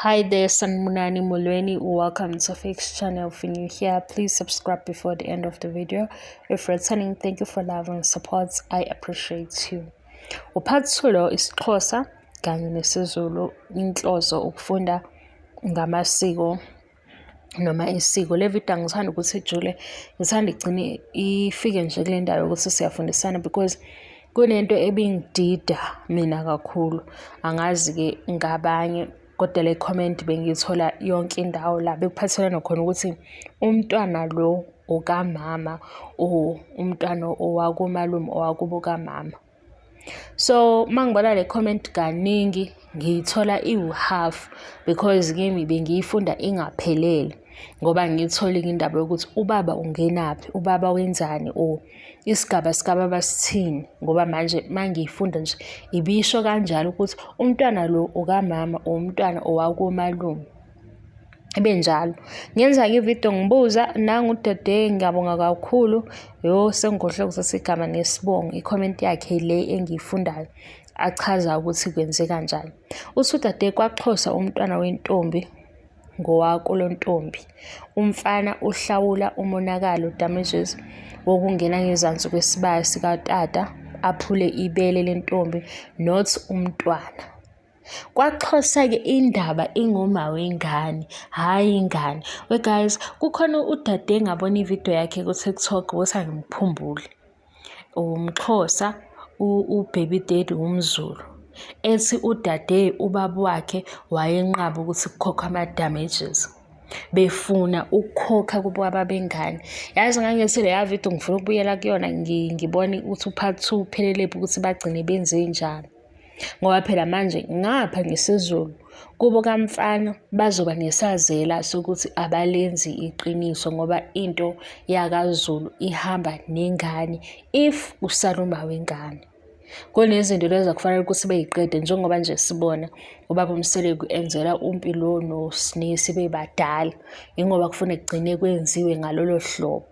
Hi there, Sanibonani Molweni. Welcome to Fix Channel. If you're new here, please subscribe before the end of the video. If returning, thank you for love and support. I appreciate you. Uphathulo isiXhosa kanye nesiZulu, inhloso ukufunda ngamasiko noma isiko. Le video angithandi ukuthi ijule, ngithanda igcine ifike nje kule ndawo yokuthi siyafundisana because kunento ebingidida mina kakhulu. Angazi-ke ngabanye, kodwa le comment bengiyithola yonke indawo la bekuphathelene khona ukuthi umntwana lo okamama or umntwana owakomalume owakubo kamama. So uma ngibona le comment kaningi ngiyithola iwu-half because kimi bengiyifunda ingaphelele ngoba ngiyithole indaba yokuthi ubaba ungenaphi, ubaba wenzani or isigaba sikababa sithini, ngoba manje uma ngiyifunda nje ibisho kanjalo ukuthi umntwana lo okamama or umntwana owakomalume. Ibe njalo. Ngenza-ke ividiyo ngibuza nangu udade, ngiyabonga kakhulu. Yo, sengikhohlwe ukuthatha igama nesibongo, i-comment yakhe le engiyifundayo achaza ukuthi kwenze kanjani. Uthi udade kwaXhosa umntwana wentombi ngowakulontombi. Umfana uhlawula umonakalo, damages, wokungena ngezansi kwesibaya sikatata aphule ibele lentombi, not umntwana. KwaXhosa-ke indaba ingoma wengane, hhayi ingane. We guys, kukhona udade engabona ividiyo yakhe ku-TikTok ukuthi angimkhumbule. UmXhosa, u-baby daddy umZulu. Ethi udade ubaba wakhe wayenqaba ukuthi kukhokhwe ama-damages. Befuna ukukhokha kubaba bengane. Yazi ngangithi leya vidiyo ngifuna ukubuyela kuyona ngibone ukuthi u-part two uphelelephi ukuthi bagcine benzenjani. Ngoba phela manje ngapha ngesiZulu kubo kamfana bazoba nesazela sokuthi abalenzi iqiniso ngoba into yakaZulu ihamba nengane if usala uma wengane. Kunezinto lezi akufanele ukuthi beyiqede njengoba nje sibona ubaba uMseleku enzela uMpilo noSne sebebadala, yingoba kufuna kugcine kwenziwe ngalolo hlobo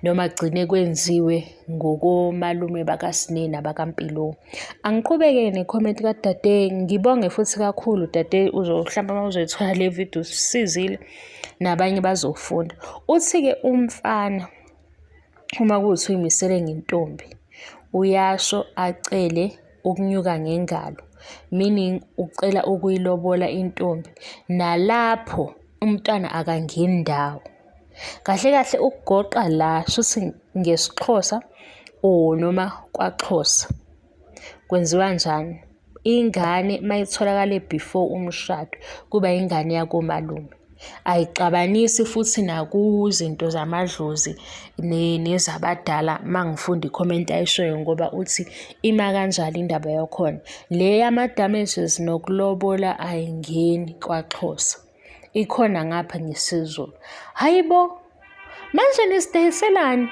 noma kugcine kwenziwe ngokomalume bakaSne nabakaMpilo. Angiqhubeke ne-comment kadade, ngibonge futhi kakhulu dade, mhlawumbe uma uzoyithola le video usisizile nabanye bazofunda. Uthi-ke umfana uma kuwukuthi uyimisele ngentombi uyasho acele ukunyuka ngengalo, meaning ucela ukuyilobola intombi, nalapho umntwana akangeni ndawo. Kahle kahle ukugoqa la shuthi ngesiXhosa or noma kwaXhosa kwenziwa njani? Ingane mayitholakale before umshado kuba ingane yakomalume. Ayixabanisi futhi nakuzinto zamadlozi nezabadala uma ngifunda i-comment ayishoyo ngoba uthi ima kanjalo indaba yakhona. Le yama-damages nokulobola ayingeni kwaXhosa. Ikhona ngapha ngesiZulu. Hhayi bo, manje nisidayiselani?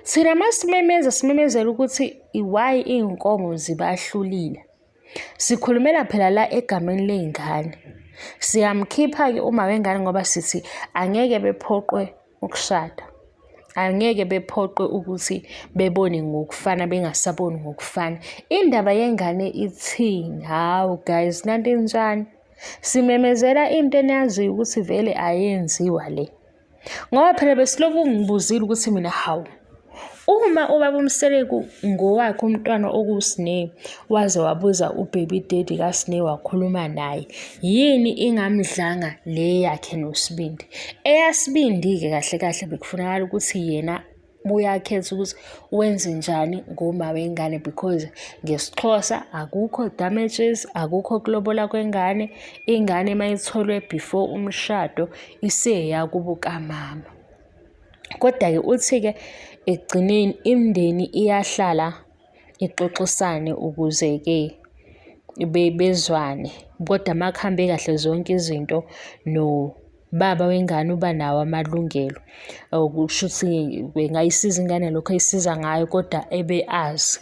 Thina masimemeza simemezela ukuthi why iy'nkomo zibahlulile. Sikhulumela phela la egameni ley'ngane. Siyamkhipha-ke uma wengane ngoba sithi angeke bephoqwe ukushada. Angeke bephoqwe ukuthi bebone ngokufana bengasaboni ngokufana. Indaba yengane ithini? Hawu guys, nanti injani? Simemezela into eniyaziyo ukuthi vele ayenziwa le. Ngoba phela besilokhu ngibuzile ukuthi mina hawu, uma ubaba uMseleku ngowakhe umntwana okuwuSne waze wabuza u-baby daddy kaSne wakhuluma naye, yini ingamdlanga le yakhe noSibindi? EyaSibindi-ke kahle kahle bekufunakala ukuthi yena uyakhetha ukuthi wenze njani ngoma wengane because ngesiXhosa akukho damages, akukho kulobola kwengane. Ingane uma itholwe before umshado iseyakubo kamama. Kodwa-ke uthi-ke ekugcineni imindeni iyahlala ixoxisane ukuze-ke bezwane. Kodwa uma kuhambe kahle zonke izinto baba wengane uba nawo amalungelo okusho ukuthi bengayisiza ingane lokho ayisiza ngayo kodwa ebe azi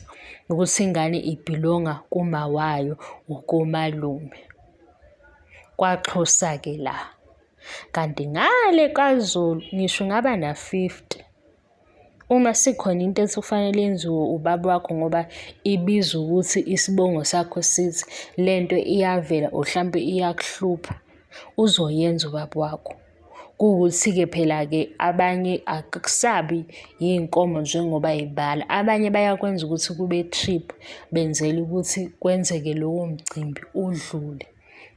ukuthi ingane ibhilonga kuma wayo ukomalume. KwaXhosa-ke la. Kanti ngale kwaZulu ngisho ungaba na-50 uma sikhona into ethi kufanele yenziwe ubaba wakho ngoba ibiza ukuthi isibongo sakho sithi le nto iyavela or hlampe iyakuhlupha. Uzoyenza ubaba wakho. Kuwukuthi-ke phela-ke abanye akusabi yiy'nkomo njengoba y'bala. Abanye bayakwenza ukuthi kube trip benzela ukuthi kwenzeke lowo mcimbi udlule.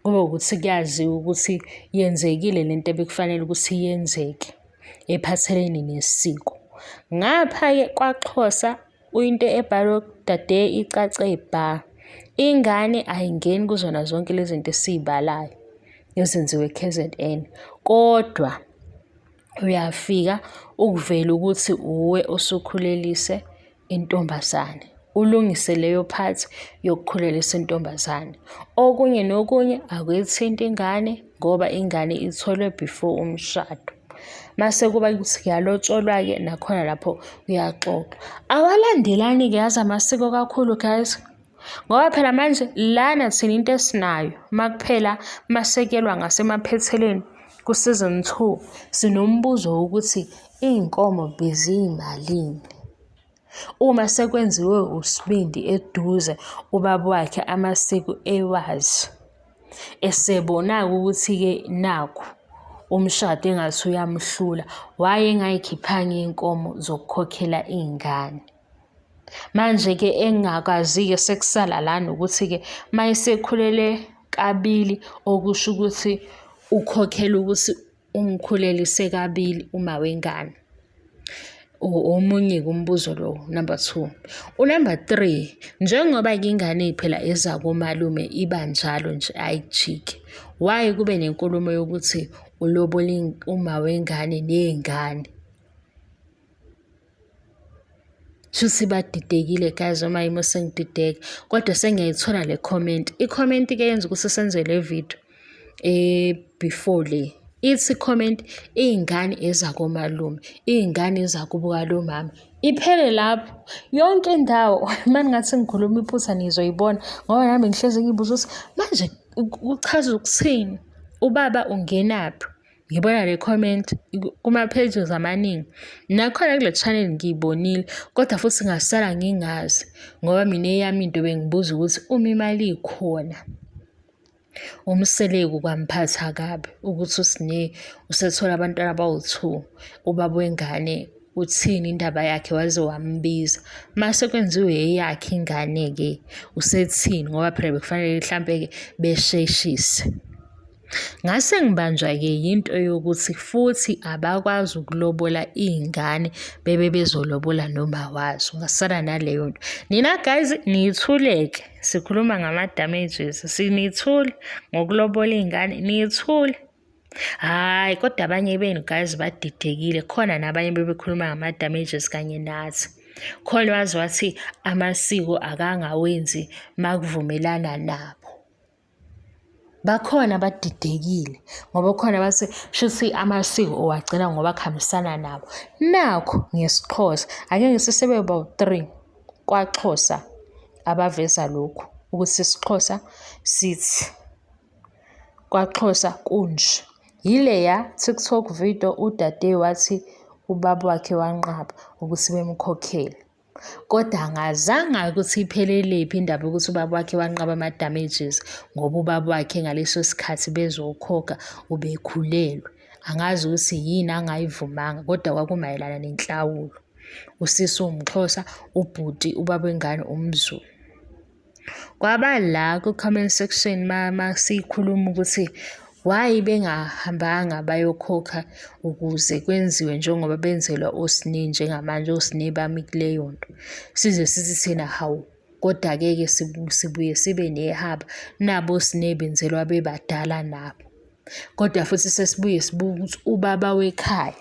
Kube ukuthi kuyaziwa ukuthi yenzekile lento ebekufanele ukuthi yenzeke ephathelene nesiko. Ngapha-ke kwaXhosa into ebhalwe kudade icace bha. Ingane ayingeni kuzona zonke lezi zinto esiy'balayo ezenziwe e-K_Z_N, kodwa uyafika ukuvela ukuthi uwe osukhulelise intombazane, ulungise leyo part yokukhulelisa intombazane. Okunye nokunye akuyithinti ingane ngoba ingane itholwe before umshado. Mase kuba ukuthi kuyalotsholwa-ke nakhona lapho kuyaxoxwa. Awalandelani-ke yazi amasiko kakhulu guys. Ngoba phela manje lana thina into esinayo makuphela masekelwa ngasemaphethelweni ku-season 2 sinombuzo wokuthi iy'nkomo beziyimalini. Uma sekwenziwe uSibindi eduze ubaba wakhe amasiko ewazi, esebona-ke ukuthi-ke nakhu umshado engathi uyamhlula, wayengayikhiphanga iy'nkomo zokukhokhela iy'ngane. Manje-ke engingakwazi-ke sekusala lana ukuthi-ke uma esekhulele kabili okusho ukuthi ukhokhela ukuthi umkhulelise kabili uma wengane. Omunye-ke umbuzo lowo, number two. Unumber three, njengoba-ke ingane phela eza komalume iba njalo nje ayijiki. Why kube nenkulumo yokuthi ulobola uma wengane ney'ngane? Shuthi badidekile guys noma yimi osengidideka kodwa sengiyayithola le comment. I-comment-ke yenza ukuthi senze le video before le. Ithi i-comment iy'ngane ezakomalume, iy'ngane ezakubo kalomama. Iphele lapho yonke indawo uma ningathi ngikhuluma iphutha nizoyibona ngoba nami ngihlezi ngiyibuza ukuthi manje kuchaza ukuthini, ubaba ungenaphi? Ngibona le comment kuma-pages amaningi. Nakhona kule channel ngiyibonile kodwa futhi ngasala ngingazi ngoba mina eyami into bengibuza ukuthi uma imali ikhona uMseleku kwamphatha kabi ukuthi uSne usethola abantwana abawu-two, ubaba wengane uthini indaba yakhe waze wambiza. Mase kwenziwe eyakhe ingane-ke usethini ngoba phela bekufanele mhlampe-ke besheshise. Ngase ngibanjwa-ke yinto yokuthi futhi abakwazi ukulobola iy'ngane bebe bezolobola noma wazo. Ngasala naleyo nto. Nina guys nithule-ke, sikhuluma ngama-damages, sinithule ngokulobola iy'ngane, nithule. Hhayi, kodwa abanye benu guys badidekile, khona nabanye bebekhuluma ngama-damages kanye nathi. Khona waze wathi amasiko akangawenzi makuvumelana nabo. Bakhona abadidekile ngoba kukhona abathi shuthi amasiko uwagcina ngoba kuhambisana nabo. Nakhu ngesiXhosa, ake ngithi sebebawu-three kwaXhosa abaveza lokhu ukuthi isiXhosa sithi, kwaXhosa kunje. Yileya TikTok video udade wathi ubaba wakhe wanqaba ukuthi bemkhokhele. Kodwa angazanga ukuthi iphelelephi indaba yokuthi ubaba wakhe wanqaba ama-damages ngoba ubaba wakhe ngaleso sikhathi bezokhokha ubekhulelwe. Angazi ukuthi yini angayivumanga kodwa kwakumayelana nenhlawulo. Usisi uwumXhosa, ubhuti ubaba wengane umZulu. Kwaba la ku-comment section masikhuluma ukuthi why bengahambanga bayokhokha ukuze kwenziwe njengoba benzelwa oSne njengamanje oSne bami kuleyo nto. Size sithi thina hawu kodwa-ke ke sibuye sibe nehaba nabo oSne benzelwa bebadala nabo. Kodwa futhi sesibuye sibuka ukuthi ubaba wekhaya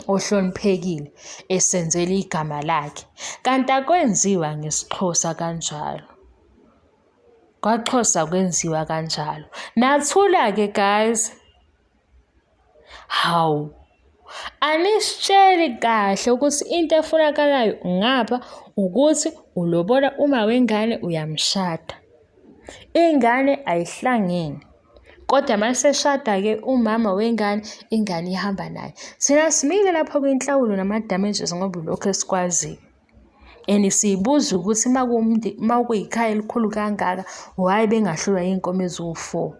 ohloniphekile esenzela igama lakhe. Kanti akwenziwa ngesiXhosa kanjalo. KwaXhosa kwenziwa kanjalo. Nathula-ke guys. Hawu. Anisitsheli kahle ukuthi into efunakalayo ngapha ukuthi ulobola uma wengane uyamshada. Ingane ayihlangene. Kodwa uma eseshada-ke umama wengane, ingane ihamba naye. Thina simile lapha kwinhlawulo nama-damages ngoba ilokhu esikwaziyo. And siyibuza ukuthi uma kuyikhaya elikhulu kangaka, why bengahlulwa iy'nkomo eziwu-four?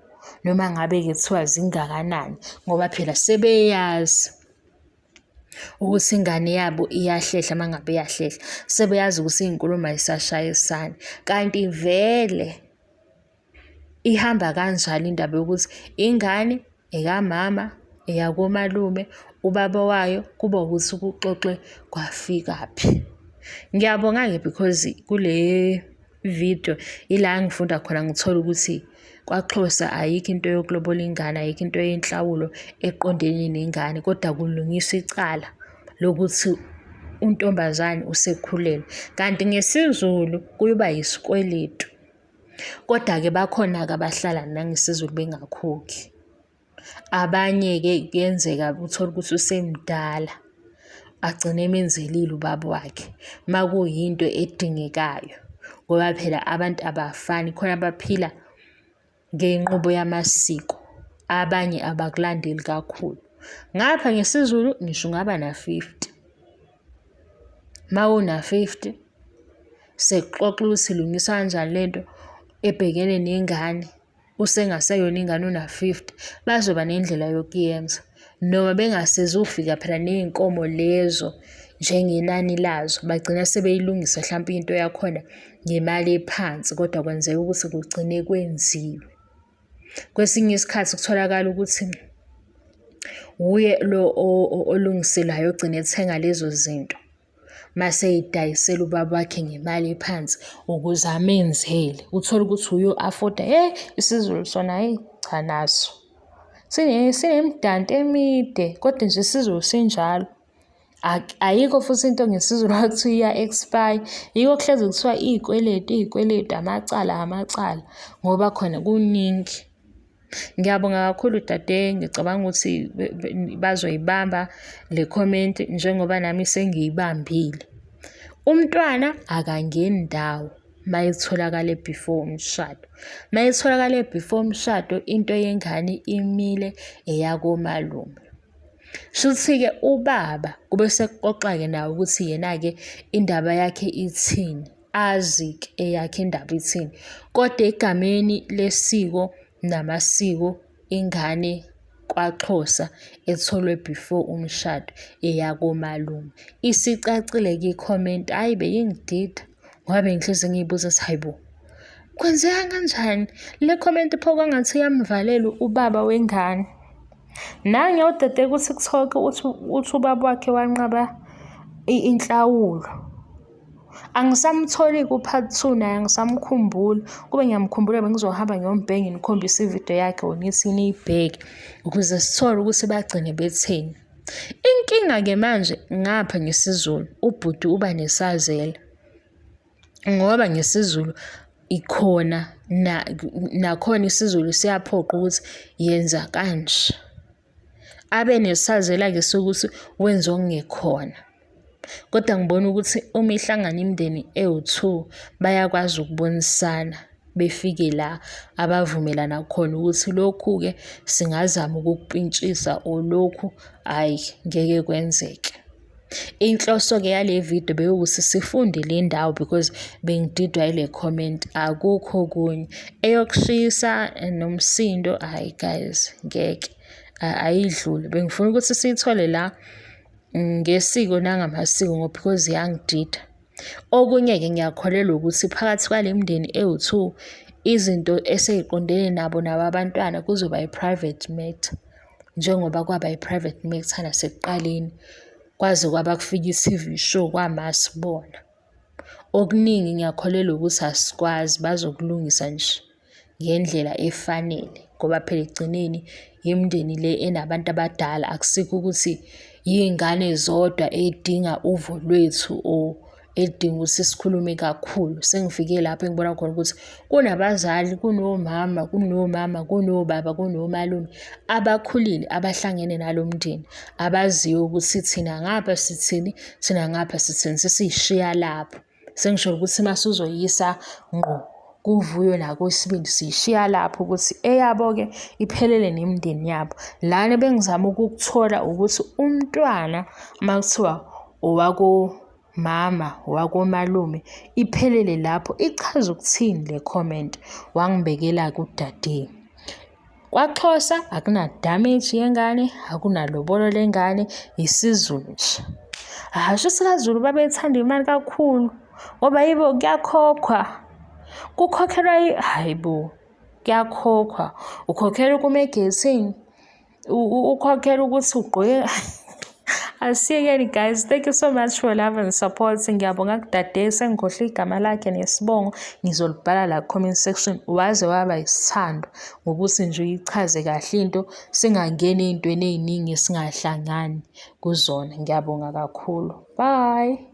Noma ngabe-ke kuthiwa zingakanani ngoba phela sebeyazi ukuthi ingane yabo iyahlehla uma ngabe iyahlehla. Sebeyazi ukuthi iy'nkulumo ay'sashayisani. Kanti vele ihamba kanjalo indaba yokuthi ingane ekamama, eyakomalume, ubaba wayo kuba ukuthi kuxoxwe kwafikaphi. Ngiyabonga-ke because kule video ila ngifunda khona ngithola ukuthi kwaXhosa ayikho into yokulobola ingane, ayikho into yenhlawulo eqondene nengane, kodwa kulungiswa icala lokuthi untombazane usekhulelwe. Kanti ngesiZulu kuyoba yisikweletu. Kodwa-ke bakhona-ke abahlala nangesiZulu bengakhokhi. Abanye-ke kuyenzeka uthole ukuthi usemdala agcine emenzelile ubaba wakhe uma kuyinto edingekayo ngoba phela abantu abafani khona abaphila ngenqubo yamasiko, abanye abakulandeli kakhulu. Ngapha ngesiZulu ngisho ungaba na-fifty, uma una-fifty sekuxoxa ukuthi ilungiswa kanjani lento ebhekene nengane usengaseyona ingane una-50 bazoba nendlela yokuyenza noma bengasezufika phela ney'nkomo lezo njengenani lazo bagcina sebeyilungisa hlampe into yakhona ngemali ephansi kodwa kwenzeka ukuthi kugcine kwenziwe. Kwesinye isikhathi kutholakala ukuthi wuye lo olungiselayo ogcina ethenga lezo zinto. Mase eyidayisela ubaba wakhe ngemali ephansi ukuze amenzele. Uthole ukuthi uye o-afoda, hhe isiZulu sona hheyi cha naso. Sinemidanti emide kodwa nje isiZulu sinjalo. Ayikho futhi into ngesiZulu ekuthiwa iya-expire. Yiko kuhlezi kuthiwa iy'kweletu, iy'kweletu, amacala, amacala ngoba khona kuningi. Ngiyabonga kakhulu dade, ngicabanga ukuthi bazoyibamba le comment njengoba nami sengiyibambile. Umntwana akangeni ndawo uma etholakale before umshado. Uma etholakale before umshado into yengane imile eyakomalume. Shuthi-ke ubaba kube sekuxoxa-ke nawe ukuthi yena-ke indaba yakhe ithini. Azi-ke eyakhe indaba ithini. Kodwa egameni lesiko namasiko ingane kwaXhosa etholwe before umshado eyakomalume. Isicacile-ke i-comment, hhayi beyingidida ngoba bengihlezi ngiyibuza ukuthi hayi bo, kwenzeka kanjani? Le comment pho kwangathi iyamvalela ubaba wengane. Nange udede ku-TikTok uthi uthi ubaba wakhe wanqaba inhlawulo. Angisamtholi-ke u-part 2 naye angisamkhumbuli. Kube ngiyamkhumbula bengizohamba ngiyombheka nginikhombise ividiyo yakhe or nithi niyibheke ukuze sithole ukuthi bagcine betheni. Inkinga-ke manje ngapha ngesiZulu ubhuti uba nesazela ngoba ngesiZulu ikhona nakhona isiZulu siyaphoqa ukuthi yenza kanje. Abe nesazela-ke sokuthi wenza okungekhona. Kodwa ngibona ukuthi uma ihlangana imindeni ewu-two bayakwazi ukubonisana befike la abavumelana khona ukuthi lokhu-ke singazama ukukupintshisa or lokhu hhayi ngeke kwenzeke. Inhloso-ke yale video bekuwukuthi sifunde le ndawo because bengididwa ile comment akukho okunye. Eyokushisa nomsindo hhayi guys ngeke ayidlule. Bengifuna ukuthi siyithole la ngesiko nangamasiko ngoba because yangidida. Okunye-ke ngiyakholelwa ukuthi phakathi kwale mndeni ewu-two izinto eseyiqondene nabo nabo abantwana kuzoba i-private matter njengoba kwaba i-private matter nasekuqaleni kwaze kwaba kufika i-T_V show kwama sibona. Okuningi ngiyakholelwa ukuthi asikwazi bazokulungisa nje ngendlela efanele ngoba phela ekugcineni imindeni le enabantu abadala akusikho ukuthi yiy'ngane zodwa ey'dinga uvo lwethu or edinga ukuthi sikhulume kakhulu. Sengifike lapho engibona khona ukuthi kunabazali, kunomama, kunomama, kunobaba, kunomalume abakhulile abahlangene nalo mndeni abaziyo ukuthi thina ngapha sithini, thina ngapha sithini, sesiyishiya lapho. Sengisho ukuthi uma suzoyisa ngqo kuVuyo nakoSibindi siyishiya lapho ukuthi eyabo-ke iphelele nemindeni yabo. Lana ebengizama ukukuthola ukuthi umntwana uma kuthiwa owakomama, owakomalume iphelele lapho ichaza ukuthini le comment wangibekela-ke udade. KwaXhosa akuna-damage yengane, akunalobolo lengane, isiZulu nje. Hhayi shuthi kaZulu babethanda imali kakhulu ngoba yibo kuyakhokhwa. Kukhokhelwa hhayi bo, kuyakhokhwa. Ukhokhela ukuma egeyithini, ukhokhela ukuthi ugqoke Asiyekeni guys, thank you so much for love and support. Ngiyabonga kudade sengikhohlwe igama lakhe nesibongo, ngizolibhala la comment section. Waze waba isithando ngokuthi nje uyichaze kahle into, singangeni ey'ntweni ey'ningi esingahlangani kuzona. Ngiyabonga kakhulu. Bye.